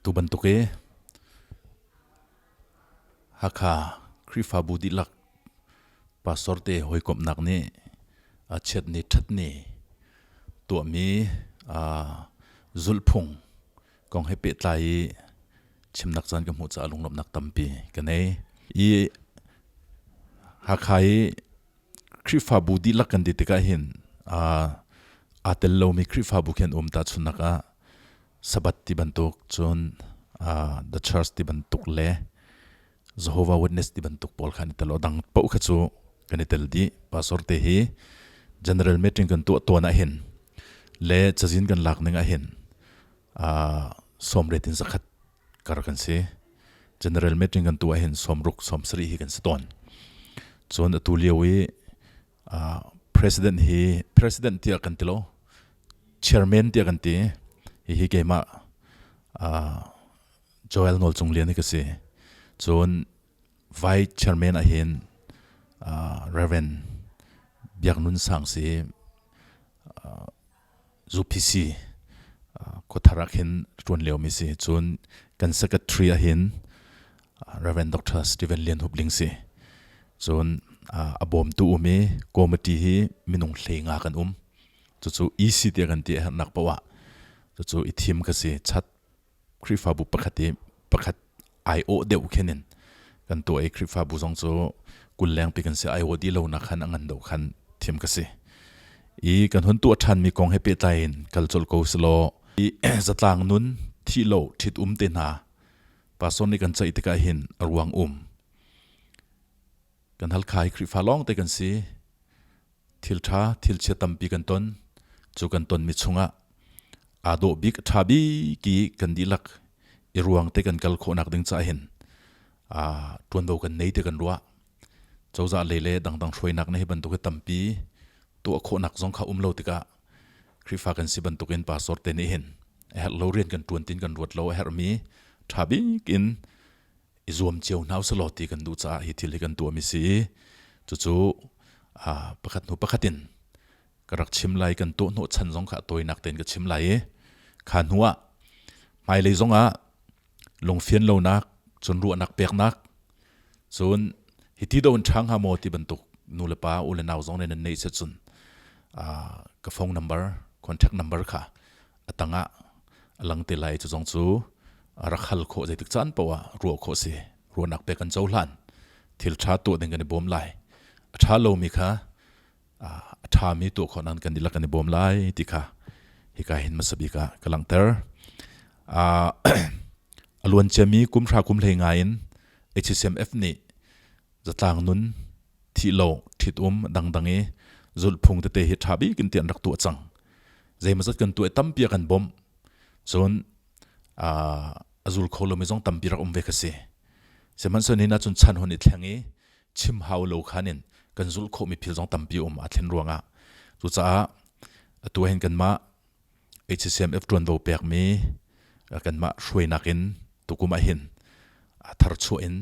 Tu bantuk i Hakha Khrihfabu dihlak pastor te hawikomhnak nih a chiat ni ṭhat ni tuahmi zulhphung kong he pehtlai i chimnak caan ka hmuh caah lunglawmhnak tampi ka nei. I Hakha i Khrihfabu dihlak kan ti tikah hin aa tel lomi Khrihfabu khi an um tahchunhnak ah Sabbath ti bantuk cun the church ti bantuk le Jehovah Witness ti bantuk pawl kha an i tel. Dang paoh kha cu kan i tel dih. Pastor te hi general meeting kan tuah tawn ahhin le cazin kan lak ning ahhin sawmriat in zakhat kar kan si. General meeting kan tuah ahhin sawmruk 70 hi kan si tawn. Cun atu lio i president hi president tiah kan ti lo chairman tiah kan ti. Hihi keimah Joel Nawl Cung Lian hi ka si. Cun Vice Chairman ahhin Reverend Biak Nun Sang si UPC khuathar ah khin ṭuan liomi si. Cun kan secretary ahhin Reverend Dr. Stephen Lian Hup Ling si. Cun a bawmtu um i committee hi minung 15 kan um. Cucu EC tiah kan ti a herhnak paoh ah cucu i thim ka si. Chat Khrihfabu pakhat i pakhat aiawh deuh khin in kan tuah i Khrihfabu zong cu 20 lengpi kan si aiawh dih lo nak khan a ngan deuh khan thim ka si. I kan hun tuah ṭhanmi kong he pehtlai in kal colh ko selaw i zatlang nun thih lo ṭhit um te hna pastor nih kan ceih tikah hin a ruang um. Kan Halkha hi Khrihfa lawng te kan si. Thil ṭha, thil chia tampi kan ton. Cu kan tonmi chungah aa dawh bik, ṭha bik i kan dihlak i ruang te kan kal khawhnak ding caah hin ṭuanvo kan nei ti kan ruah. Cozah lei le dangdang hruainak nih hi bantuk hi tampi tuah khawhnak zong kha um lo tikah Khrihfa kan si bantukin pastor te nih hin a herh lo rian kan ṭuan tin kan ruat lo a herhmi ṭha bik in i zuam cio hna usih ti kan duh caah hi thil hi kan tuahmi si i cucu pakhat hnu pakhat in ka rak chim lai kan tuah hnawh chan zong kha tawinak tein ka chim lai i kha hnu ah hmailei zong ah lungfian lonak cun ruahnak peknak cun hiti do in ṭha hnga maw ti bantuk nu le pa u le nau zong nih nan neih si cun ka phone number contact number kha a tangah a lang te lai cu zong cu rak hal khawh zeitik caan paoh ah ruah khawh si ruahnak pek kan cohlan thil ṭha tuah ding kan i bawm lai a ṭha lomi kha a ṭhami tuah khawh nan kan dihlak kan i bawm lai ti kha hika hin hmasa bik ah ka langhter a luan ciami kum hra kum hlei ngai in HCMF nih zatlang nun thih lo ṭhit um dangdang i zulhphung tete hi ṭha bik in ti an rak tuah cang zeimawzat kan tuah tampi a kan bawmh cun a zul kho lomi zong tampi rak um ve kha si sihmanhsehlaw nihin ahcun chan hun i thleng i chim hau lo khan in kan zulh khawhmi thil zong tampi um a thlen ruangah cucaah atu hin kanmah HCMF ṭuanvo pekmi kanmah hruainak in tukum ah hin tharchuah in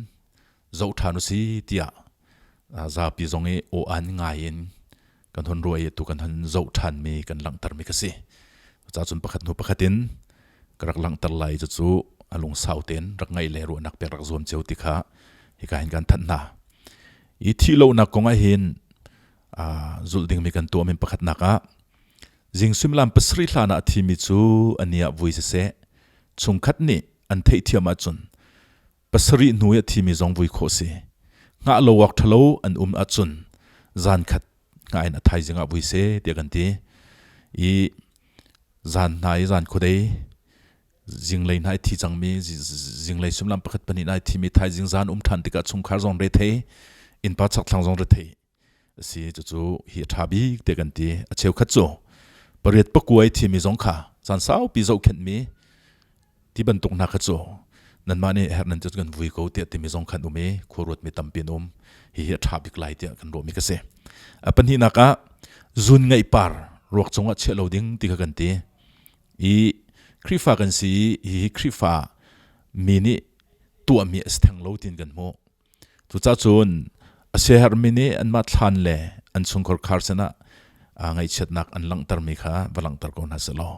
zoh ṭhan usi tiah zapi zong i aw-an ngai in kan hun ruah i atu kan hun zoh ṭhanmi kan langhtermi ka si. Cucaah cun pakhat hnu pakhat in ka rak langhter lai cucu a lungsau tein rak ngaih le ruahnak pek rak zuam cio ti kha hika hin kan thanh hna. I thih lonak kong ah hin zulh dingmi kan tuahmi pakhatnak ah zing suimilam 7 hlan ah a thimi cu a ni ah vui siseh chungkhat nih an theihthiam ahcun 7 hnu i a thimi zong vui khawh si. Hngah lo awk ṭhalo an um ahcun zan khat hngah in a thaizing ah vui seh tiah kan ti. I zan hna i zan khuadei zinglei hna i thi cangmi zinglei suimilam pakhat pahnih hna i thimi thaizing zan um ṭhan tikah chungkhar zong rethei innpa chakthlang zong rethei a si cucu hi a ṭha bik te kan ti a cheukhat cu pariat pakuai thimi zong kha caan saupi zohkhenhmi ti bantuk hna kha cu nanmah nih herh nan cu kan vui ko tiah timi zong khan um i khuaruatmi tampi an um hihi a ṭha bik lai tiah kan ruahmi ka si a pahnihnak ah zun ngeih par ruak cungah chiah lo ding ti kha kan ti i Khrihfa kan si i hihi Khrihfa mi nih tuahmi a si theng lo tiin kan hmuh Cucaah cun a siaherhmi nih anmah thlan le an chungkhar khar sinah ngaihchiatnak an langhtermi kha va langhter ko hna seh law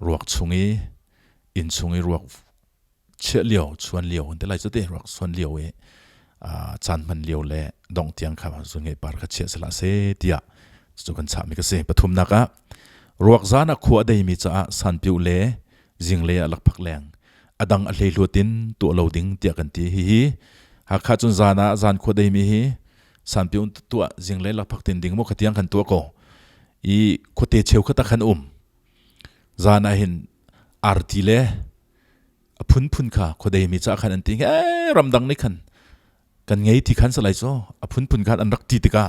ruak chung i inn chung i ruak Chiah lio, chuan lio an ti lai cu ti ruak suan lio i caan hman lio le dongh tiang kha zun ngei par kha chiah sehlah seh tiah cucu kan chahmi ka si. Pathumnak ah ruak zan ah khua a deimi caah sanpiuh le zinglei ah lakphak leng a dang a hleihluat in tuah lo ding tiah kan ti. Hihi Hakha cun zan ah zan khua deimi hi sanpiuh tuah zinglei lakphak tin ding maw kha tiang kan tuah ko. I khuate cheukhat ah khan um. Zan ah hin arti le a phunphun kha khuadei mi ca khan an ti ee ramdang nih khan kan ngei ti khan salai cu a phunphun khan an rak ti tikah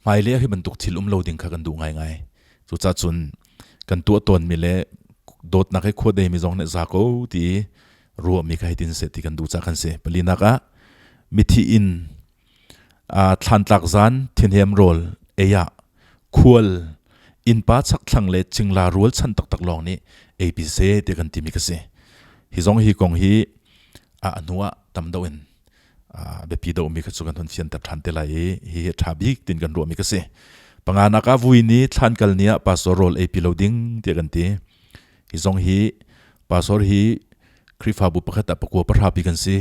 hmailei ah hi bantuk thil um lo ding kha kan duh ngaingai. Cucaah cun kan tuah tawnmi le dawtnak he khuadei mi zong nih za ko ti ruahmi kha hitin seh ti kan duh caah kan si. Palinak ah mithi inn Thlantlak zan thinhem rawl ei ah khual innpa chakthlang le cingla rualchan taktak lawng nih eipi seh ti kan timi ka si. Hi zong hi kong hi a hnu ah tam deuh in biapi deuhmi kha cu kan hun fianter ṭhan te lai i hihi a ṭha bik tin kan ruahmi ka si. Panganak ah vui ni thlan kal ni ah pastor rawl eipi lo ding tiah kan ti. Hi zong hi pastor hi Khrihfabu pakhat ah pakua pahra pi kan si.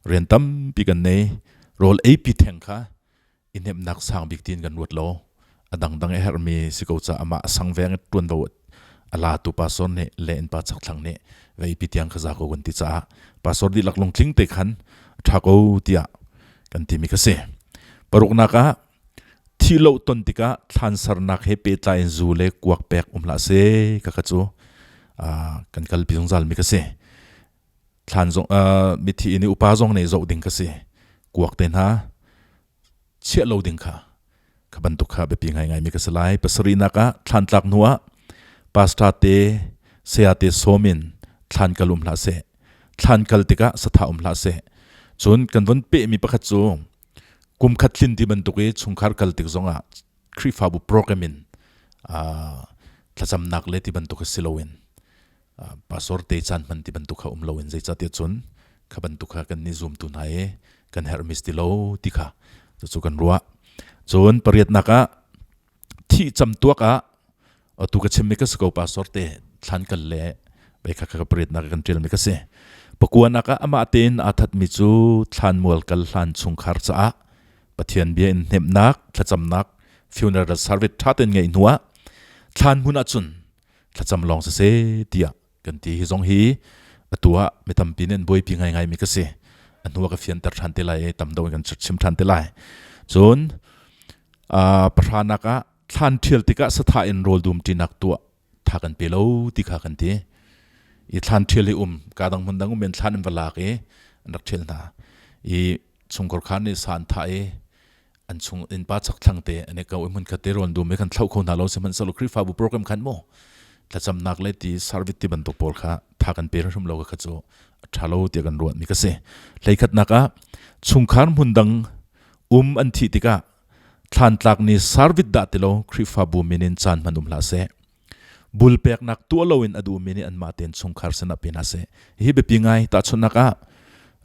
Rian tampi kan nei. Rawl eipi theng kha i hnemhnak sang bik tiin kan ruat lo. A dangdang a herhmi si ko ca amah a sang veng i ṭuanvo a latu pastor nih le innpa chakthlang nih veipi tiang kha za ko kan ti caah pastor dihlak lungtling te khan a ṭha ko tiah kan timi kha si. Paruknak ah thih lo ton tikah thlan sernak he pehtlai in zu le kuak pek um hlah seh kha cu kan kalpi zungzal mi kha si. Thlan zong mithi inn i upa zong nih zoh ding kha si. Kuak te hna chiah lo ding kha kha bantuk kha biapi ngaingai mi ka si lai. Pasarihnak ah thlan tlak hnu ah pastor te saya te sawm in thlan kal um hlah seh. Thlan kal tikah satha um hlah seh. Cun kan von pehmi pakhat cu kum khat tlin ti bantuk i chungkhar kal tik zongah Khrihfabu program in thlacamnak le ti bantuk si loin pastor te caan hman ti bantuk kha um loin zeicahtiah cun kha bantuk kha kan nih zumtu hna i kan herhmi si ti lo ti kha cucu kan ruah. Cun pariatnak ah thih camtuak ah atu ka chimmi ka si ko pastor te thlan kal le bei kha ka pariatnak kan ṭialmi ka si. Pakuanak ah amah tein aa thatmi cu thlanmual kal hlan chungkhar caah Pathian bia in hnemhnak thlacamnak funeral service ṭha tein ngeih hnu ah thlan hmun ahcun thlacam lawng siseh tiah kan ti. Hi zong hi atu ah mi tampi nih an buaipi ngaingai mi ka si. A hnu ah ka fianter ṭhan te lai i tam deuh in kan chim ṭhan te lai. Cun pahranak ah thlan ṭhial tikah sathah in rawl dum ṭinak tuah tha kan pe lo ti kha kan ti. I thlan ṭhial hi um ka dang hmun dang um in thlan in va lak i an rak ṭhial hna. I chungkhar khan nih sa an thah i an chung innpa chakthlang te an i ko i hmun khat te rawn dum i kan thloh kho hna lo sihmanhsehlaw Khrihfabu program khan mu thlacamnak le ti service ti bantuk pawl kha tha kan pe hrim lo kha cu a ṭha lo tiah kan ruah mi ka si. Hleikhatnak ah chungkhar hmun dang um an thih tikah thlantlak ni service dah tilo Khrihfabu min in caan hman um hlah seh. Bul peknak tuah loin a duhmi nih anmah tein chungkhar sinah pe hna seh. Hi biapi ngai tahchunhnak ah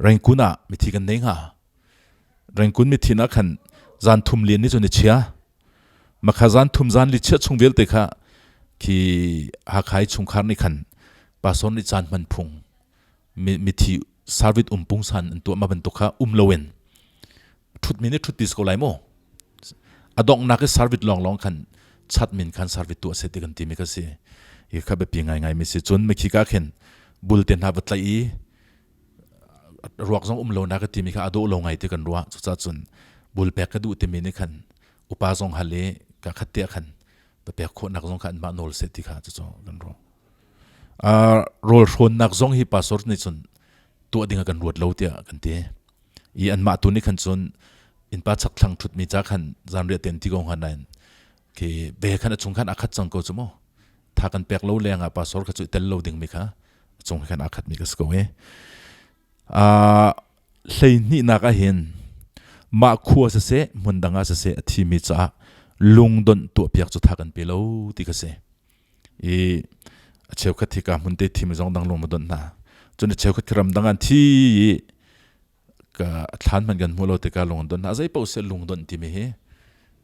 Rengkun ah mithi kan nei hnga. Rengkun mithi ah khan zan thum lian ni cu ni chia. Makha zan thum zan li chia chung vialte kha khi Hakha i chungkhar nih khan pastor nih caan hman phung mithi service um pungsan an tuah ma bantuk kha um loin ṭhutmi nih ṭhutpi si ko lai mu. A donghnak i service lawnglawng khan chat min khan service tuah seh ti kan timi kha si. Hi kha biapi ngaingai mi si. Cun mikhi ka khin bul te hna va tlaih i ruak zong um lo na ka timi kha a dawh lo ngai ti kan ruah. Cucaah cun bul pek ka duh timi nih khan upa zong hal i ka khat te ah khan va pek khawhnak zong kha anmah nawl seh ti kha cucu kan ruah. Rawl hrawnnak zong hi pastor nih cun tuah ding ah kan ruat lo tiah kan ti. I anmah tu nih khan cun innpa chakthlang ṭhutmi ca khan zanriah te an ti ko hnga nain khi ve khan a chung khan a khat cang ko cu mu. Tha kan pek lo leng ah pastor kha cu i tel lo ding mi kha a chung khan aa khat mi ka si ko i. Hleihnihnak ah hin mah khua siseh hmun dang ah siseh a thimi caah lungdonh tuahpiak cu tha kan pe lo ti ka si. I a cheukhat hi ka hmun te thimi zong dang lung ma donh hna. Cun a cheukhat khi ram dang an thi i ka thlan hmanh kan hmuh lo tikah lung an donh hna. Zei paoh seh lungdonh timi hi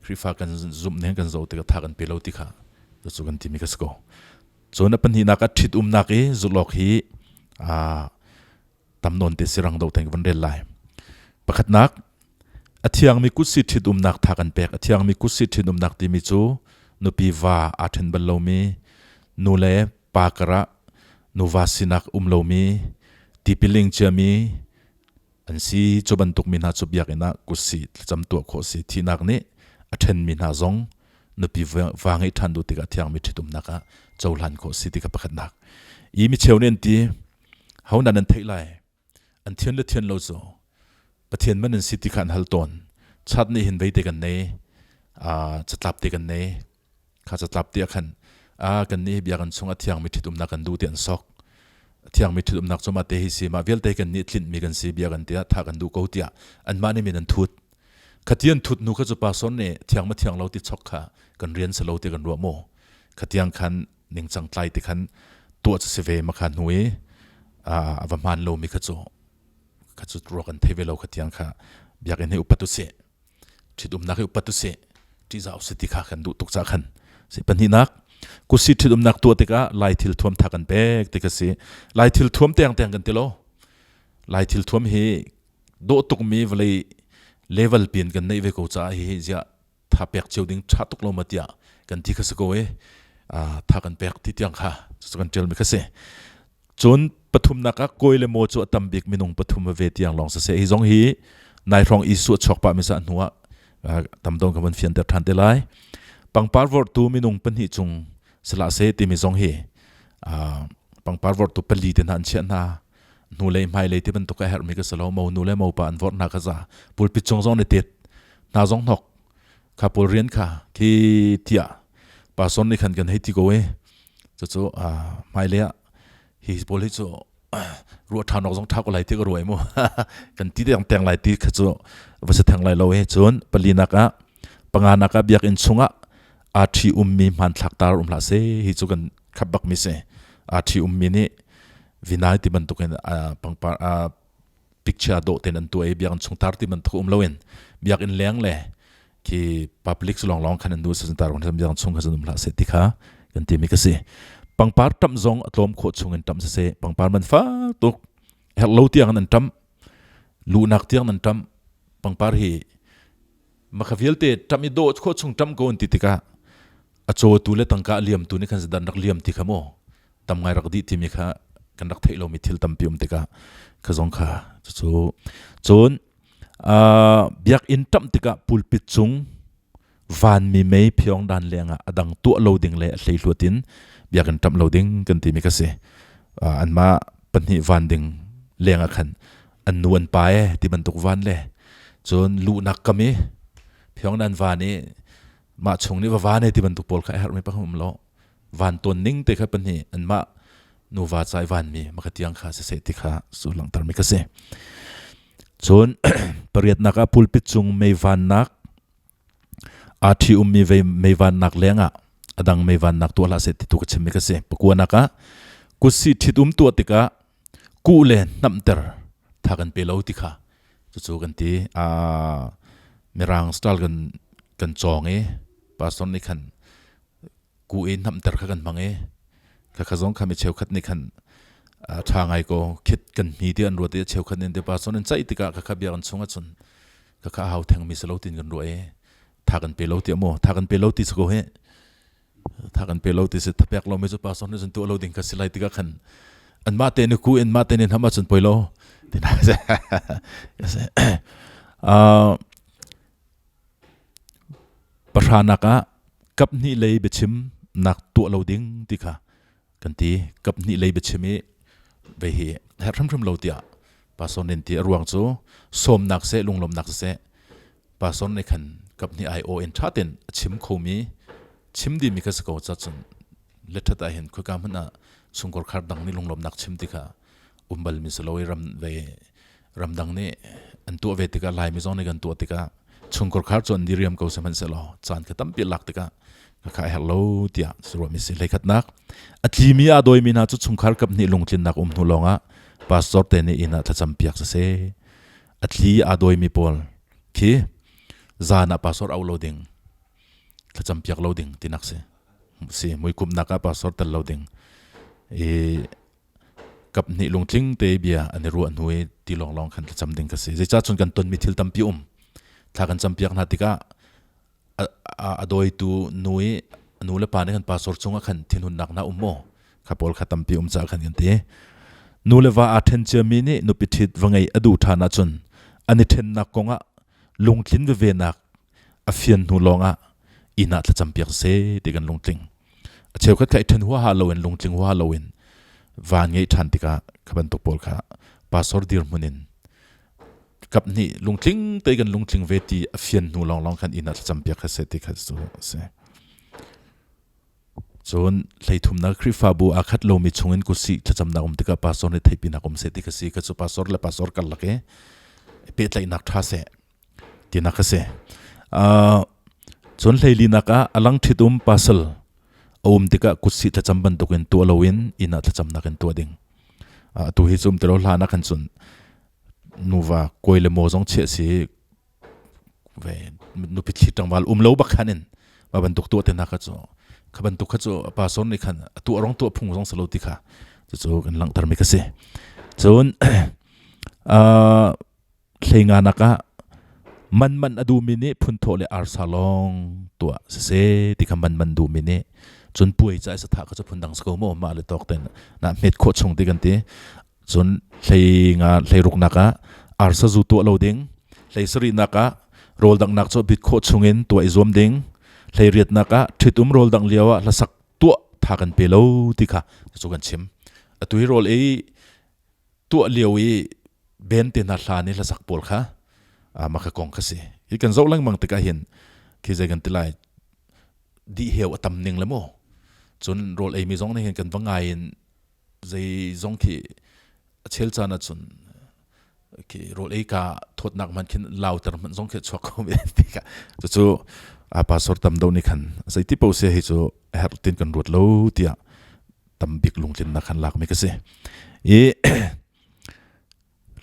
Khrihfa kan zumh ning kan zoh tikah tha kan pe lo ti kha cu kan timi ka si ko. Cun a pahnihnak ah ṭhitumnak i zulh awk hi. Tam nawn te sirang do teng van rel lai. Pakhatnak, a thiangmi kutsi ṭhitumnak tha kan pek. A thiangmi kutsi ṭhitumnak timi cu nupi va aa ṭhen bal lomi, nu le pa karah nuva sinak um lomi, tipiling ciami an si. Cu bantuk mi hna cu biakinn ah kutsi thlacam tuah khawh si. Thihnak nih a ṭhenmi hna zong nupi va ngeih ṭhan duh tikah thiangmi ṭhitumnak ah cohlan khawh si ti kha pakhatnak. I micheu nih an ti, ho nan an theih lai? An thian le thian lo cu Pathian man an si ti kha an hal tawn. Chat nih hin veite kan nei, catlap te kan nei. Kha catlap te ah khan kan nih biakinn chung a thiangmi ṭhitumnak kan duh ti an sok. A thiangmi ṭhitumnak cu mah te hi si, mah vialte kan nih tlinhmi kan si biakinn tiah tha kan duh ko tiah anmah nih min an thut. Khatian thut hnu kha cu pastor nih thiang ma thiang lo ti chok kha kan rian si lo ti kan ruah maw? Khatiang khan ningcang tlai ti khan tuah cu si ve ma kha hnu i a va hmaan lomi kha cu kha cu ruak an thei ve lo khatiang kha biakinn hi upat usih ṭhitumnak hi upat usih ṭihzah usih ti kha kan duh tuk ca khan si pahnihnak kusi ṭhitumnak tuah tikah lai thil thuam tha kan pek ti ka si lai thil thuam teng teng kan ti lo lai thil thuam hi dawh tukmi vawlei level pin kan neih ve ko caah hi ziah tha pek cio ding ṭha tuk lo ma tiah kan ti kha si ko i tha kan pek ti tiang kha cucu kan ṭialmi kha si. Cun pathumnak ah kawi le maw cu a tam bik minung pathum ve tiang lawng siseh hi zong hi nai hrawng Isu a chuak pah mi sa hnu ah tam dong ka van fianter ṭhan te lai. Pangpar vorhtu minung pahnih cung sila se timi zong hi pangpar vorhtu pali te hna an chiah hna hnulei hmailei ti bantuk a herhmi ka si lo mo nu le mo pa an vorh hna kha za pulpit cung zong ni tet hna zong hnok kha pawl rian kha khi tiah pastor nih khan kan hei ti ko i cucu hmailei ah hi pawl hi cu ruah ṭha nok zong ṭha ko lai ti ka ruai mu kan ti deng teng lai ti kha cu va si theng lai lo he cun palinak ah panganak ah biakinn chungah aa ṭhi ummi hmanthlak tar um hlah seh hi cu kan khap bak mi si aa ṭhi ummi nih vinai ti bantukin pangpar picture dawh tein an tuah i biakinn chung tar ti bantuk um loin biakinn leng le khi public lawng lawng khan an duh tar biakinn chung kha um hlah seh ti kha kan ti mi ka si pangpar ṭamh zong a tlawm khawh chung in ṭamh siseh pangpar man fak tuk herh lo tiang an ṭamh luhnak tiang nan ṭamh pangpar hi Makha vialte ṭam i dawh khawh chung ṭam ko an ti tikah a cawtu le tangka a liamtu nih khan zedan rak liam ti kha maw tam ngai rak dih timi kha kan rak theih lomi thil tampi um tikah kha zong kha cucu cun biakinn ṭamh tikah pulpit cung vanmi mei phiong dan lengah a dang tuah lo ding le a hleihluat in biakinn ṭamh lo ding kan timi kha si anmah pahnih van ding lengah khan an nu an pa e ti bantuk van le cun luhnak kam i phiong nan van i mah chung nih va van e ti bantuk pawl kha a herhmi pakhat um lo van ton ning te kha pahnih anmah nuva cai van mi maka tiang kha siseh ti kha su langhter mi kha si cun pariatnak ah pulpit cung mei vannak aa ṭhi ummi mei vannak lengah a dang mei vannak tuah hlah seh ti tu ka chimmi ka si pakuanak ah kutsi ṭhit-um tuah tikah kuh le hnamhter tha kan pe lo ti kha cucu kan ti mirang style kan kan cawng i pastor nih khan ku i hnamhter kha kan hmang i khakha zong kha mi cheukhat nih khan ṭha ngai ko khit kan hmi ti an ruat i cheukhat nih te pastor in caih tikah khakha biakinn chung ahcun khakha hau theng mi si lo tin kan ruah i tha kan pe lo ti maw tha kan pe lo ti si ko hi tha kan pe lo ti si thapek lo mi cu pastor nih cun tuah lo ding kha si lai tikah khan an mah te ni ku in mah te ni hnam ahcun poi lo ti na Pahranak ah kaphnih lei biachim nak tuah lo ding ti kha kan ti. Kaphnih lei biachim i vei hi herh hrimhrim lo tiah pastor nih an ti. A ruang cu sawmnak seh lunglawmhnak siseh pastor nih khan kaphnih ai-aw in ṭha tein a chim khomi chim dimi kha si ko ca cun letṭhat ah hin khoika hmanh ah chungkhar khar dang nih lunglawmhnak chim ti kha um balmi si lo i ram vei ramdang nih an tuah ve tikah Laimi zong nih kan tuah tikah chungkhar khar cu an diriam ko sihmanhsehlaw caan kha tampi lak tikah kha a herh lo tiah ruahmi si hleikhatnak a tlimi a dawimi hna cu chungkhar kap hnih lungtlinnak um hnu lawngah pastor te nih inn ah thlacam piak siseh a tli a dawimi pawl khi zan ah pastor au lo ding thlacam piak lo ding tinak si si muikumnak ah pastor tel lo ding i. Kap hnih lungtling te bia an i ruah hnu i ti lawnglawng khan thlacam ding ka si. Zeicah cun kan tonmi thil tampi um. Thla kan campiak hna tikah a dawitu nu i nu le pa nih kan pastor cungah khan thinhunnak na um maw? Kha pawl kha tampi um caah khan kan ti. Nu le va aa ṭhen ciami nih nupi ṭhit va ngeih a duh ṭhan ahcun an i ṭhennak kongah lungtlin veve nak a fian hnu lawngah inn ah thlacam piak seh ti kan lungtling. A cheukhat kha i ṭhen huaha loin lungtling huaha loin van ngeih ṭhan tikah kha bantuk pawl kha pastor dirhmun in kap hnih lungtling te kan lungtling ve ti a fian hnu lawnglawng khan inn ah thlacam piak kha seh ti kha cu a si. Cun hleithumnak Khrihfabu aa khat lomi chungin kutsih thlacamnak um tikah pastor nih theihpinak um seh ti kha si. Kha cu pastor le pastor karlak i pehtlaihnak ṭha seh tinak a si. Cun hleilinak ah a lang ṭhitum pasal a um tikah kutsih thlacam bantukin tuah loin inn ah thlacamnak in tuah ding. Atu hi cu um ti lo hlan ah khan cun nuva kawi le maw zong chiah si ve nupi thli ṭangval um lo bak khan in ma bantuk tuah te hna kha cu kha bantuk kha cu pastor nih khan a tuah rong tuah phung zong si lo ti kha cucu kan langhter mi kha si. Cun Hleinganak ah man a duhmi nih phunthawh le arsa lawng tuah siseh ti kha man duhmi nih cun puai ca i sathah kha cu phundang si ko maw mah le tawk tein na hmet khawh chung ti kan ti. Cun hleinga hleiruknak ah arsa zu tuah lo ding, hleisarihnak ah rawl danghnak cu bit khawh chungin tuah i zuam ding, hleiriatnak ah ṭhitum rawl dangh lio ah hlasak tuah tha kan pe lo ti kha cu kan chim. Atu hi rawl ei tuah lio i ben te hna hlan i hlasak pawl kha mah kha kong kha si. Hi kan zoh lengmang tikah hin khi zei kan ti lai dih heu a tam ning le maw cun rawl ei mi zong nih hin kan va ngai in zei zong khi a chel caan ahcun khi rawl ei ka thawtnak hmanh khin lauter hmanh zong khi chuak ko mi ti kha cucu a pastor tam do nih khan zeiti paoh se hi cu herh tin kan ruat lo tiah tambik lungtlinnak khan lakmi ka si. I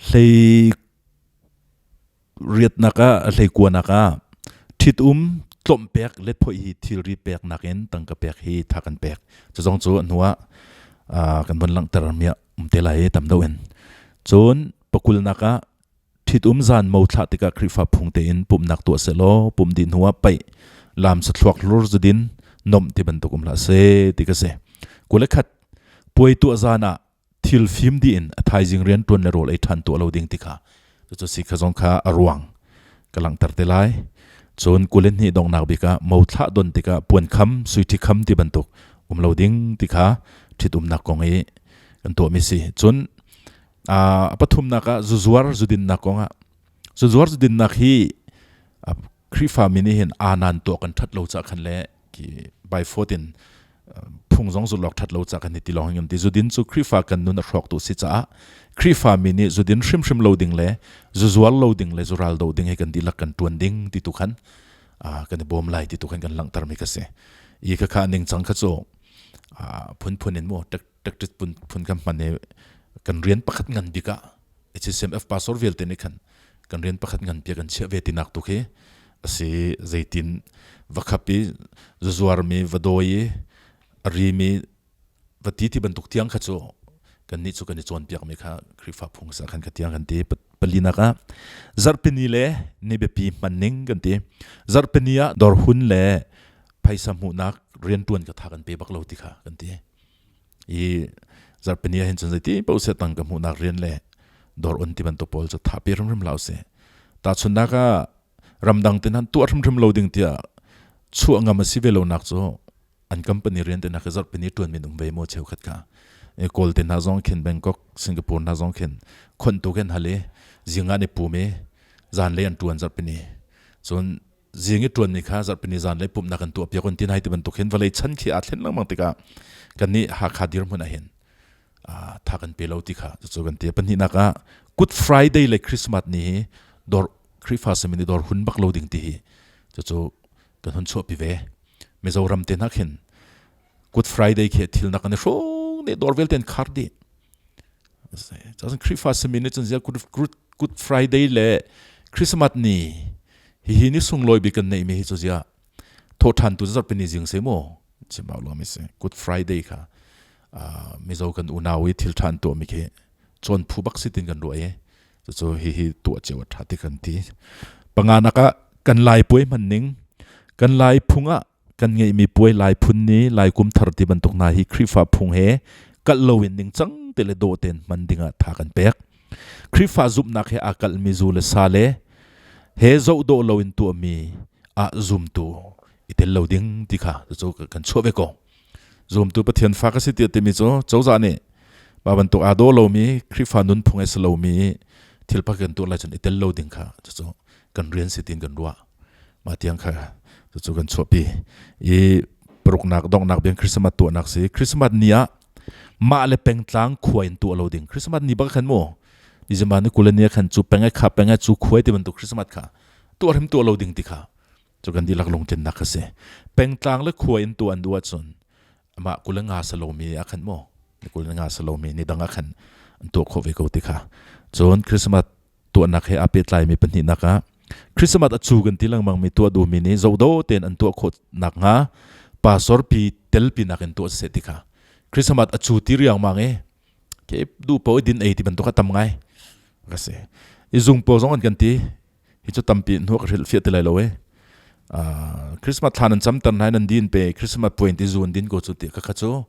hlei riatnak ah hlei kuanak ah ṭhitum tlawmh pek letphoi hi thilri pek nakin tangka pek hi tha kan pek. Cu zong cu hnu ah kan von langhter mi um te lai i tam deuh in. Cun pakulnak ah Ṭhitum zan mo thlah tikah Khrihfa phung tein pumhnak tuah sehlaw pumh dih hnuah paih, laam sathluak hlur zudin, nomh ti bantuk um hlah seh ti ka si. 21. Puai tuah zan ah thil fim dih in a thaizing rian ṭuan le rawl ei ṭhan tuah lo ding ti kha cucu si kha zong kha a ruang ka langhter te lai. Cun 22 donghnak bik ah mo thlah don tikah puan kham, suiṭhi kham ti bantuk um lo ding ti kha ṭhitumnak kong i kan tuahmi si. Cun A pathumnak ah zuzuar zudinnak kongah zuzuar zudinnak hi Khrihfami nih hin aanan tuah kan ṭhat lo caah khan le ki by foot in phung zong zulh awk ṭhat lo caah kan hi ti lawng hin kan ti. Zudin cu Khrihfa kan nun a hrawktu si caah Khrihfami nih zudin hrimhrim lo ding le zuzuar lo ding le zural do ding hi kan dihlak kan ṭuan ding ti tu khan kan i bawm lai ti tu khan kan langhtermi ka si. I khakha ningcang kha cu phunphun in mu tactic phun phun kan hman i kan rian pakhat ngan bik ah HCMF pastor vialte nih khan kan rian pakhat ngan piak kan chiah ve tinak tu khi asi zeitin va khap i zuzuar mi va dawi i a ri mi va ti ti bantuk tiang kha cu kan nih cu kan i cawnpiak mi kha Khrihfa phung sa khan ka tiang kan ti palinak ah zarhpini le ni biapi hman ning kan ti zarhpini ah dawr hun le phaisa hmuhnak riantuan ka tha kan pe bak lo ti kha kan ti I zarhpini ah hin cun zeiti paoh seh tangka hmuhnak rian le dawr on ti bantuk pawl cu tha pe hrimhrim hlah usih. Tahchunhnak ah ramdang te hna tuah hrimhrim lo ding tiah chuah ngam a si ve lonak cu an company rian te hna khi zarhpini ṭuan min um ve maw cheukhat kha. Kawl te hna zong khin Bangkok, Singapore hna zong khin khonh tu khin hal i zing ah an i pum i zanlei an ṭuan zarhpini. Cun zing i ṭuanmi kha zarhpini zanlei pumhnak kan tuahpiak on tin hai ti bantuk hin vawlei chan khi aa thlen lengmang tikah kannih Hakha dirhmun ah hin tha kan pe lo ti kha cucu kan ti. Pahnihnak ah Good Friday le Christmas ni hi dawr Khrihfa simi nih dawr hun bak lo ding ti hi cucu kan hun chuahpi ve. Mizoram te hna khin Good Friday khi thil nak an i hrawng dih dawr vialte an khar dih. Cun Khrihfa simi nih cun ziah Good Friday le Christmas ni hihi ni sunglawi bik kan neihmi hi cu ziah thawhṭhan tu zarhpini zing si maw chim au lomi si Good Friday kha. Mizo kan unau i thil ṭha an tuahmi khi cawn phu bak si tin kan ruah i cucu hihi tuah cio a ṭha ti kan ti. Panganak ah kan Lai puai hman ning kan Lai phung ah kan ngeihmi puai Lai phun ni Lai kum thar ti bantuk hna hi Khrihfa phung he kalh loin ningcang te le dawh tein hman dingah tha kan pek. Khrihfa zumhnak he aa kalhmi zu le sa le he zoh dawh loin tuahmi ah zumtu i tel lo ding ti kha cucu kan chuah ve ko. Zumtu Pathian fa ka si tiah timi cu cozah nih mah bantuk aa daw lomi Khrihfa nunphung a si lomi thil pakhat kan tuah lai cun i tel lo ding kha cucu kan rian si tiin kan ruah. Mah tiang kha cucu kan chuahpi. I paruknak donghnak biang Christmas tuahnak si. Christmas ni ah mah le pengtlang khua in tuah lo ding. Christmas ni bak khan mu December ni 20 ni khan cu peng kha peng cu khuai ti bantuk Christmas kha tuah hrim tuah lo ding ti kha cu kan dihlak lungtlinnak kha si. Pengtlang le khua in tuah an duh ahcun amah 25 sa lomi ah khan mu 25 sa lomi ni dang ah khan an tuah khawh ve ko ti kha. Cun Christmas tuahnak he aa pehtlaimi pahnihnak ah Christmas a cu kan ti lengmang mi tuah duhmi nih zohdo tein an tuah khawh nakhnga pastor pi telpi nakin tuah seh ti kha Christmas a cu ti riangmang i ke du po din ei ti bantuk a tam ngai ka si i zung po zong an kan ti hi cu tampi hnu ka hrilh fiah ti lai lo e Christmas thlan an cam tan nai nan din pe Christmas point ti zun din ko cu ti ka kha cu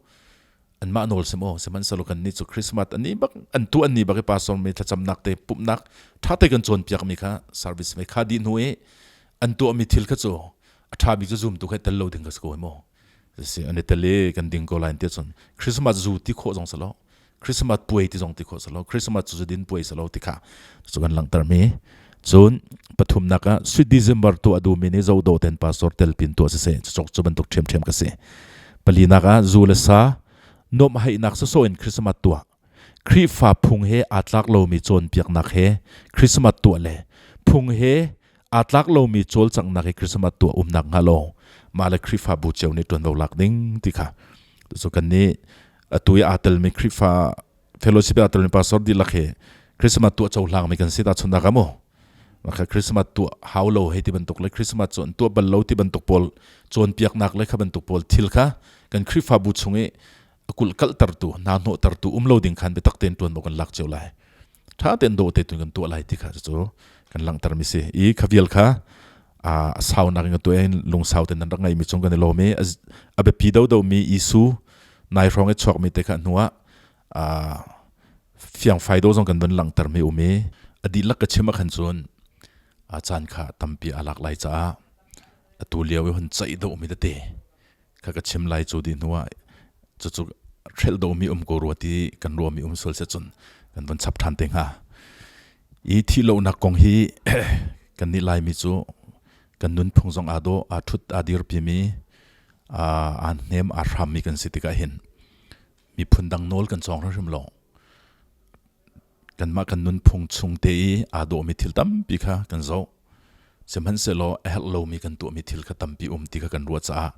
anmah nawl si maw sihmanhsehlaw kan nih cu Christmas an ni bak an tu an ni bak i pastor mi thlacamnak te pumhnak ṭha te kan cawnpiak mi kha service me kha dih hnu i an tuah mi thil kha cu a ṭha mi cu zumtu kha tel lo ding ka si ko maw si an i tel i kan ding ko lai ti cun Christmas zu ti khawh zong si lo Christmas puai ti zong ti khawh si lo Christmas cu din puai si lo ti kha cu kan langhter mi cun pathumnak ah sweet December tu a duhmi nih zodo ten pastor telpin tuah siseh cucok cu bantuk ṭhiamṭhiam ka si. Palinak ah zu le sa nuamhheihnak sawsawh in Christmas tuah. Khrihfa phung he aa tlak lomi cawnpiaknak he Christmas tuah le phung he aa tlak lomi cawlcanghnak he Christmas tuah umnak hnga lo mah le Khrihfabu cio nih ṭuanvo lak ding ti kha cu kan nih atu i aa telmi Khrihfa fellowship ah telmi pastor dihlak hi Christmas tuah cohlang mi kan si ta chun da mu maka Christmas tuah hau lo hei ti bantuk le Christmas cu an tuah bal lo ti bantuk pawl cawnpiaknak le kha bantuk pawl thil kha kan Khrihfabu chung i a kulh kalhtertu hna hnawhtertu um lo ding khan biatak tein tuan kan lak cio lai tha tein do te tun kan tuah lai ti kha cu kan langhter mi si i khavial kha a sau nak in tu in lungsau ten nan rak ngai mi chung kan i lawm i a biapi do do mi isu nai hrawng i chuak mi te kha hnuah fiangfai do zong kan van langhter mi um i a dihlak ka chim ah khan cun a caan kha tampi a lak lai caah atu lio i hun ceih do mi tete kha ka chim lai cu di hnuah cucu hrelh do mi um ko rua ti kan ruah mi um sual se cun kan von chap ṭhan te hnga. I thih lonak kong hi kan nih Laimi cu kan nunphung zong aa dawh aa ṭhut aa dirpi mi aa hnem aa hram mi kan si tikah hin miphun dang nawl kan cawng hrimhrim lo. Kanmah kan nunphung chung te i aa dawhmi thil tampi kha kan zoh. Sihmanhsehlaw a herh lomi kan tuahmi thil kha tampi um ti kha kan ruah caah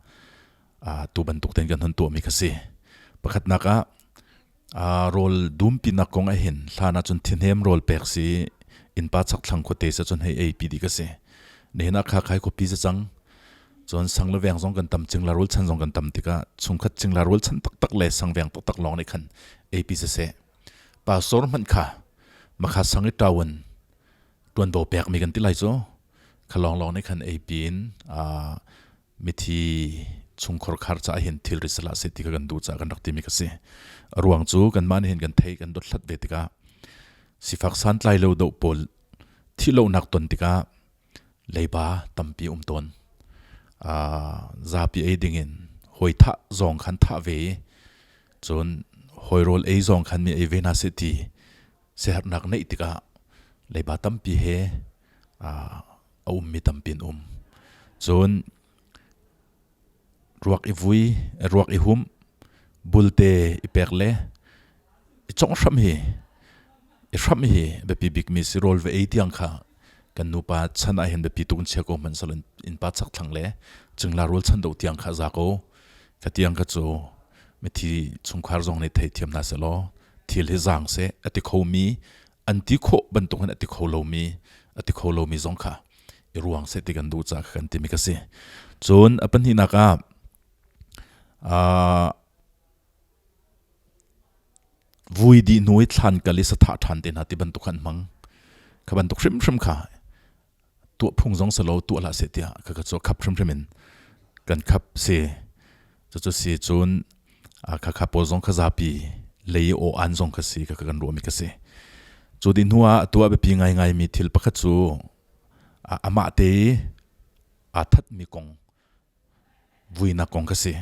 tu bantuk tein kan hun tuahmi kha si. Pakhatnak ah rawl dumpinak kong ah hin hlan ah cun thihnem rawl pek si innpa chakthlang khuate sa cun hei ei pi dih ka si. Nihin ah kha khai khuapi sa cang. Cun sang le veng zong kan tam cingla rawl chan zong kan tam tikah chungkhat cingla rawl chan taktak le sang veng taktak lawng nih khan ei pi siseh. Pastor hmanh kha makha sang i ṭawan ṭuanvo pekmi kan ti lai cu kha lawnglawng nih khan ei piin mithi chungkhar khar caah hin thilri salah seh ti kha kan duh caah kan rak timi ka si. A ruang cu kanmah nih hin kan thei kan dothlat ve tikah sifak santlai lo doh pawl thihlohnak ton tikah leiba tampi um tawn. Zapi ei dingin hawi thah zong khan thah ve i cun hawi rawl ei zong khan mi ei ve hna seh ti siaherhnak neih tikah leiba tampi he a ummi tampi an um. Cun ruak i vui, ruak i humh, bulte i pek le i congh hram hi i hramh hi biapi bikmi si rawl va ei tiang kha kan nupa chan ah hin biapi tuk in chia ko hmanh sal innpa chakthlang le cingla rawl chan do tiang kha za ko ka tiang ka cu mithi chungkhar zong nih theithiam hna selaw thil hi zaang seh a ti khomi an ti khawh bantuk in a ti kho lomi a ti kho lomi zong kha i ruang seh ti kan duh caah kan timi ka si. Cun a pahnihnak ah. Vui dih hnu i thlan kal i sathah ṭhan te hna ti bantuk kha an hmang. Kha bantuk hrimhrim kha tuah phung zong si lo tuah hlah seh tiah kha kha cu khap hrimhrim in kan khap si. Cucu si cun kha kha pawl zong kha zapi lei aw an zong kha si kha kan ruahmi kha si. Cu dih hnu ah tuah biapi ngaingai mi thil pakhat cu amah te i aa thatmi kong vuinak kong kha si.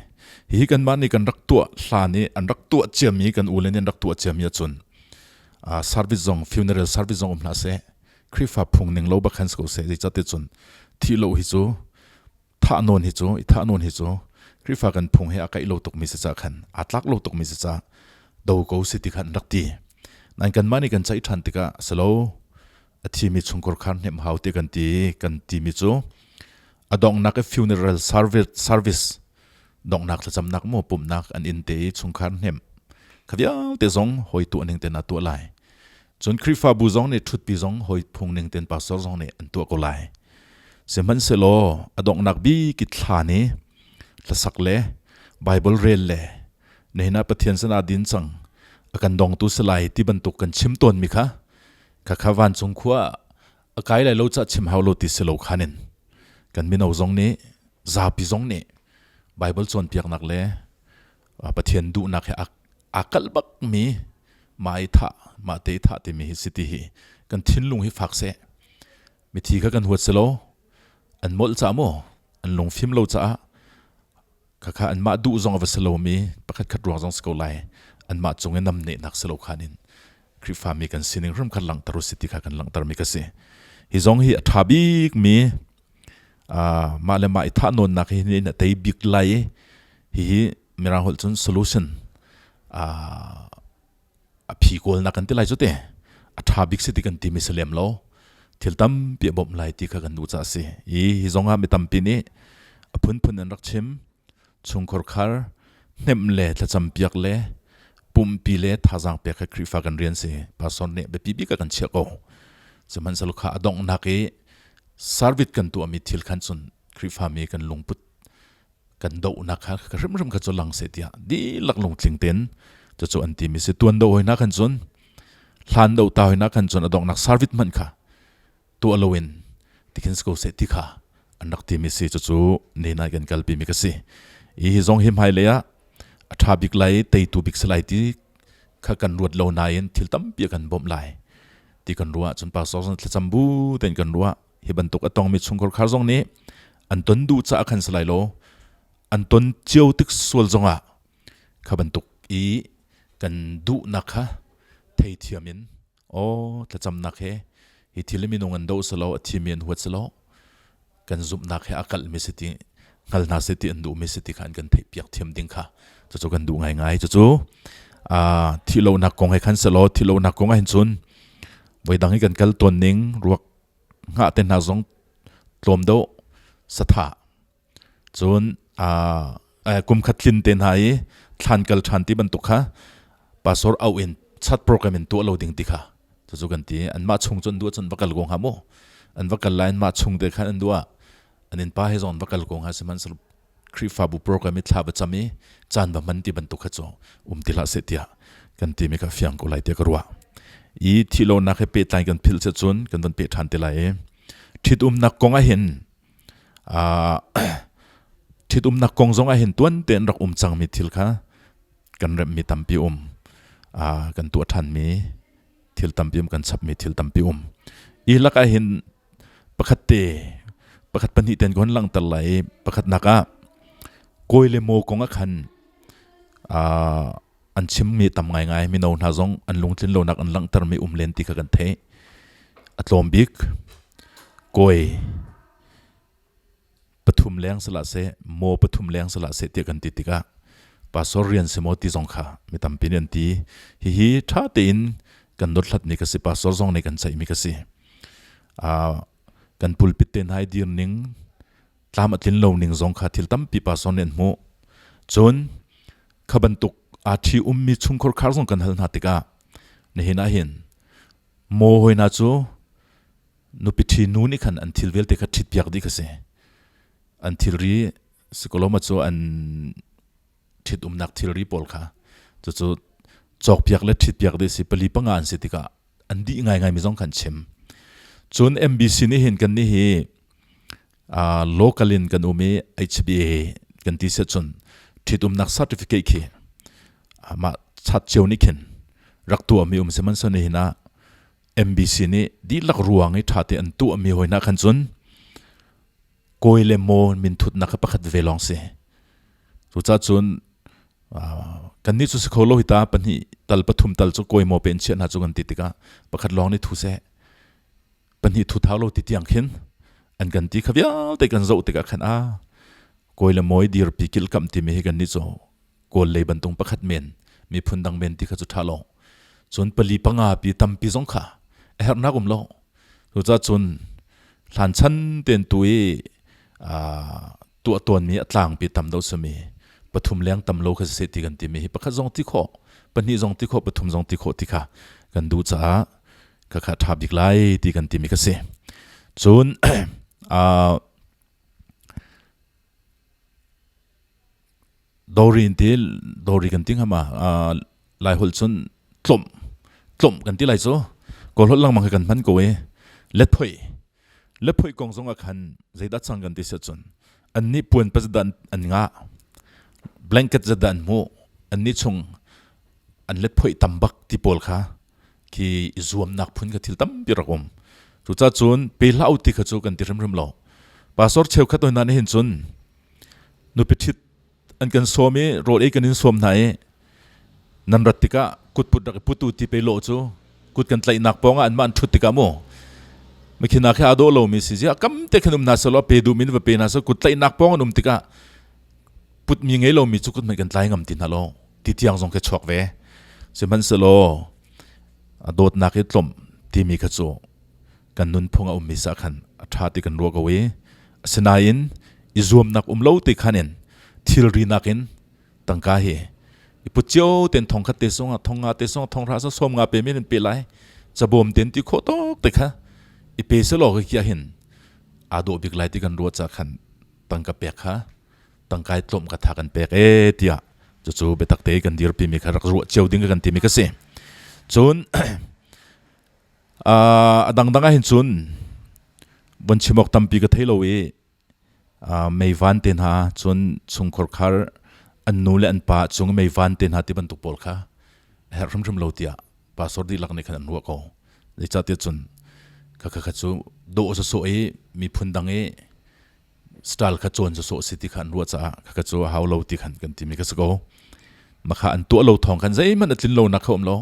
Hihi kanmah nih kan rak tuah hlan i an rak tuah ciami kan u le nih an rak tuah ciami ahcun service zong funeral service zong um hlah seh Khrihfa phung ning lo bak khan si ko seh zeicahtiah cun thih lo hi cu thah nawn hi cu i thah nawn hi cu Khrihfa kan phung he a kaih lo tukmi si ca khan aa tlak lo tukmi si ca do ko si ti khan an rak ti. Nain kanmah nih kan ceih ṭhan tikah silo a thimi chungkhar khar hnemh hau ti kan ti kan timi cu a donghnak i funeral service donghnak thlacamnak maw pumhnak an inn te i chungkhar hnemh kha vialte zong hawi tuah ning ten a tuah lai. Cun Khrihfabu zong nih ṭhutpi zong hawi phung ning ten pastor zong nih an tuah ko lai. Sihmanhsehlaw a donghnak bik i thla ni hlasak le Bible rel le nihin ah Pathian sinah din cang a kan dongtu si lai ti bantuk kan chim tawnmi kha khakha vancung khua a kai lai lo ca chim hau lo ti si lo khanin kan mino zong nih zapi zong nih Bible cawnpiaknak le Pathian duhnak he aa kalh bak mi mah i thah mah te i thah timi hi si ti hi kan thinlung hi fak seh. Mithi kha kan huat si lo an molh caah maw an lungfim lo caah khakha anmah duh zong a va si lomi pakhat khat ruang zong si ko lai. Anmah cung i namnehnak si lo khan in Khrihfami kan sining hrim kha langhter u si ti kha kan langhtermi ka si. Hi zong hi a ṭha bikmi mah le mah i thah nawnnak hi ni a tei bik lai i hihi Mirang holh cun solution a phi kawlnak kan ti lai cu te. A ṭha bik si ti kan timi si lem lo. Thil tampi a bawmh lai ti kha kan duh caah a si. Hi hi zong ah mi tampi nih a phunphun an rak chim. Chungkhar khar hnemh le thlacam piak le pumpi le thazaang pek kha Khrihfa kan rian si. Pastor nih biapi bik ah kan chiah ko. Sihmanhsehlaw kha a donghnak i service kan tuahmi thil khan cun Khrihfami kan lungput kan dohnak kha ka hrimhrim kha cu lang seh tiah dihlak lungtling tein cucu an timi si. Tuan do hoi hna khan cun hlan do ta hoi hna khan cun a donghnak service hmanh kha tuah loin tikhin si ko seh ti kha an rak timi si. Cucu nenai kan kalpi mi ka si. Hi hi zong hi hmailei ah a ṭha bik lai teitu bik si lai ti kha kan ruat lo nain thil tampi a kan bawmh lai ti kan ruah. Cun pastor zong thlacam bu tein kan ruah. Hi bantuk a tongmi chungkhar khar zong nih an ton duh caah khan si lai lo, an ton cio tik sual zongah kha bantuk i kan duhnak kha theithiam in aw thlacamnak he hi thil hi minung an doh si lo, a thimi an huat si lo, kan zumhnak he a kalhmi si ti hngal hna seh ti an duhmi si ti kha an kan theihpiak thiam ding kha cucu kan duh ngaingai. Cucu thihlohnak kong he khan si law thihlohnak kong ah hin cun voidang hi kan kal tawn ning ruak hngah te hna zong tlawm deuh sathah cun kum khat tlin te hna i thlan kal ṭhan ti bantuk kha pastor auh in chat program in tuah lo ding ti kha cucu kan ti. Anmah chung cun duh cun va kal ko hnga mu, an va kal lai anmah chung te khan an duh ah an innpa he zong an va kal ko hnga. Sihmanhsehlaw Khrihfabu program i thla va cam i caan va hman ti bantuk kha cu um ti hlah seh tiah kan timi kha fiang ko lai tiah ka ruah. I thihlonak he pehtlai kan philh cun kan van peh ṭhan te lai i ṭhitumnak kong ah hin ṭhitumnak kong zong ah hin tuan tein rak um cangmi thil kha kan remhmi tampi um, kan tuah ṭhanmi thil tampi um, kan chapmi thil tampi um. I lakah hin pakhat te pakhat pahnih ten ka hun langhter lai i pakhatnak ah kawi le maw kong ah khan an chimmi tam ngaingai. Mino hna zong an lungtlin lonak an langhtermi um len ti kha kan theih. A tlawm bik kawi pathum leng sila seh maw pathum leng sila seh tiah kan ti tikah pastor rian si maw ti zong kha mi tampi nih an ti. Hihi ṭha tein kan dothlatmi ka si, pastor zong nih kan ceihmi ka si. Kan pulpit te hna i dir ning tlam a tlin lo ning zong kha thil tampi pastor nih an hmuh. Cun kha bantuk aa ṭhi ummi chungkhar khar zong kan hal hna tikah nihin ah hin maw hoi hna cu nupi ṭhi nu nih khan an thil vialte kha ṭhitpiak dih kha si. An thilri sikoloma cu an ṭhitumnak thilri pawl kha cucu. Cawkpiak le ṭhitpiak dih si pali panga an si tikah an dih ngaingai mi zong khan chim. Cun MBC nih hin kan nih hi local in kan um i HBA kan ti si cun ṭhitumnak certificate khi mah chat cio nih khin rak tuahmi um sihmanhsehlaw nihin ah MBC nih dihlak ruang i ṭha te an tuahmi hoi hna khan cun kawi le maw minthutnak kha pakhat ve lawng si. Cucaah cun kannih cu si kho lo hi ta pahnih tal pathum tal cu kawi maw pe in chiah hna cu kan ti tikah pakhat lawng nih thu seh pahnih thu thau lo ti tiang khin an kan ti kha vialte kan zoh tikah khan a kawi le mawi dirpi kilhkamh timi hi kannih cu kawl lei bantung pakhat men miphun dang men ti kha cu ṭha lo cun pali panga pi tampi zong kha a herhnak um lo cucaah cun hlan chan ten tu i tuah tawnmi a tlangpi tam deuh simi pathum leng tam lo kha siseh ti kan timi hi pakhat zong ti khawh pahnih zong ti khawh pathum zong ti khawh ti kha kan duh caah khakha ṭha bik lai ti kan timi kha si cun Dawri in ti dawri kan ti hnga ma Lai holh cun tlawmh tlawmh kan ti lai cu Kawl holh lengmang hi kan hman ko i letphoi letphoi kong zong ah khan zeidah cang kan ti si ahcun annih puan pa zedah an ngah blanket zedah an hmuh annih chung an letphoi tam bak ti pawl kha khi i zuamnak phun kha thil tampi rak um cucaah cun pe hlah u ti kha cu kan ti hrimhrim lo pastor cheukhat hoi hna nih hin cun nupi ṭhit an kan sawm i rawl ei kan in sawm hna i nan rat tikah kutput rak i put u ti pe lawh cu kut kan tlaihnak pawng ah anmah an ṭhut tikah mu mikhinak he aa dawh lomi si ziah kam te khan um hna selaw pe duh min va pe hna selaw kut tlaihnak pawng an um tikah putmi ngei lomi cu kut hmanh kan tlai ngam ti hna lo ti tiang zong khi chuak ve sihmanhsehlaw a dawtnak i tlawmh timi kha cu kan nunphung a ummi sa khan a ṭha ti kan ruah ko i asinain i zuamnak um lo te khan in thilri nakin tangka hi i put cio ten thong khat te song ah thong nga te song thong hra so som nga pe men in pe lai cabawm ten ti khawh tok te kha i pe selaw ka kia hin aa dawh bik lai ti kan ruah ca khan tangka pek kha tangka i tlawm ka tha kan pek e tiah cucu biatak te kan dirpi mi kha rak ruah cio ding kan timi ka si cun a dangdang ah hin cun von chim awk tampi ka thei lo i meivan te hna cun chungkhar khar an nu le an pa cung meivan te hna ti bantuk pawl kha a herh hrimhrim lo tiah pastor dihlak nih khan an ruah ko. Zeicahtiah cun kha kha cu dawh sawsawh i miphun dang i style kha cawn sawsawh si ti kha an ruah caah kha cu a hau lo ti khan kan timi kha si ko. Makha an tuah lo thawng khan zeihmanh a tlin lonak kha um lo.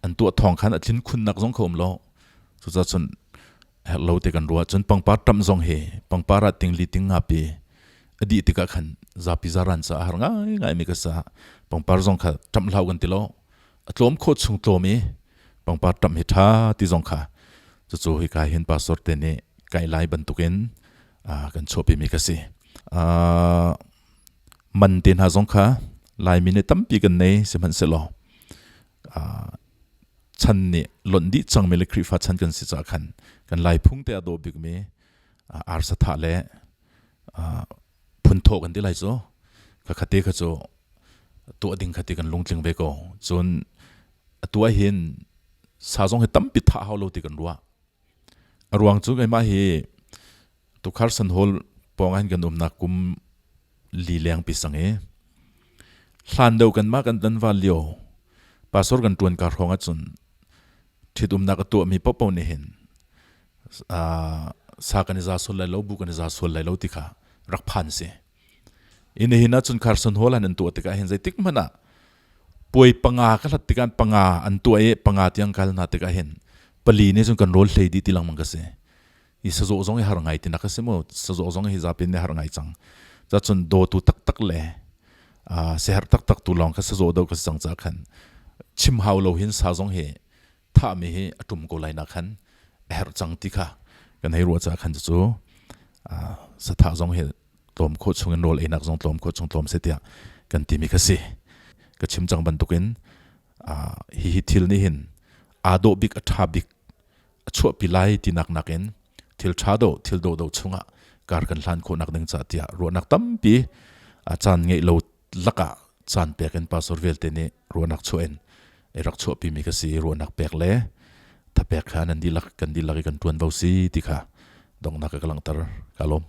An tuah thawng khan a tlin khunnak zong kha um lo. Cucaah cun herh lo te kan ruah. Cun pangpar ṭamh zong hi pangpar ah tingli ting nga pi a dih tikah khan zapi zaran caah a har ngaingai mi ka sa. Pangpar zong kha ṭamh hlah kan ti lo. A tlawm khawh chung tlawm i pangpar ṭamh hi ṭha ti zong kha cucu hika hin pastor te nih kai lai bantukin kan chuahpimi ka si. Man te hna zong kha Laimi nih tampi kan nei sihmanhsehlaw chan nih lonh dih cangmi le Khrihfa chan kan si caah khan kan Lai phung te a dawh bikmi arsa thah le phunthawh kan ti lai cu kha te kha cu tuah ding kha ti kan lungtling ve ko cun atu ah hin sa zong hi tampi thah hau lo ti kan ruah a ruang cu keimah hi tukhar san hall pawng ah hin kan umnak kum li leng pi sang i hlan deuh kan mah kan tan val lio pastor kan tuan ka hrawng ahcun ṭhitumnak a tuahmi paohpaoh nih hin sa kan i za sual lai lo bu kan i za sual lai lo ti kha rak phan si in hin ahcun Carson Hall an tuah tikah hin zeitik hmanh ah puai panga ka hlat tikah panga an tuah i panga tiang kal hna tikah hin pali nih cun kan rawl hlei dih ti lengmang ka si i sazawh zong i har ngai ti nak a si mu sazawh zong hi zapi nih har ngai cang ca cun dawtu taktak le seher taktak tu lawng kha sazawh do ka si cang ca khan chim hau lo hin sa zong hi thahmi hi a ṭum ko lai nak khan a herh cang ti kha kan hei ruah caah khan cucu sathah zong hi tlawm khawh chung in rawl einak zong tlawm khawh chung tlawm seh tiah kan timi kha si ka chim cang bantukin hihi thil nih hin aa dawh bik a ṭha bik a chuahpi lai tinak nakin thil ṭha dawh thil dawh dawh chungah kar kan hlan khawhnak ding ca tiah ruahnak tampi a caan ngeih lo lakah caan pek in pastor vialte nih ruahnak chuah in. Rak chuahpi mi ka si. Ruahnak pek le thapek kha nan dihlak kan dihlak i kan ṭuanvo si ti kha donghnak ka langhter. Ka lawm.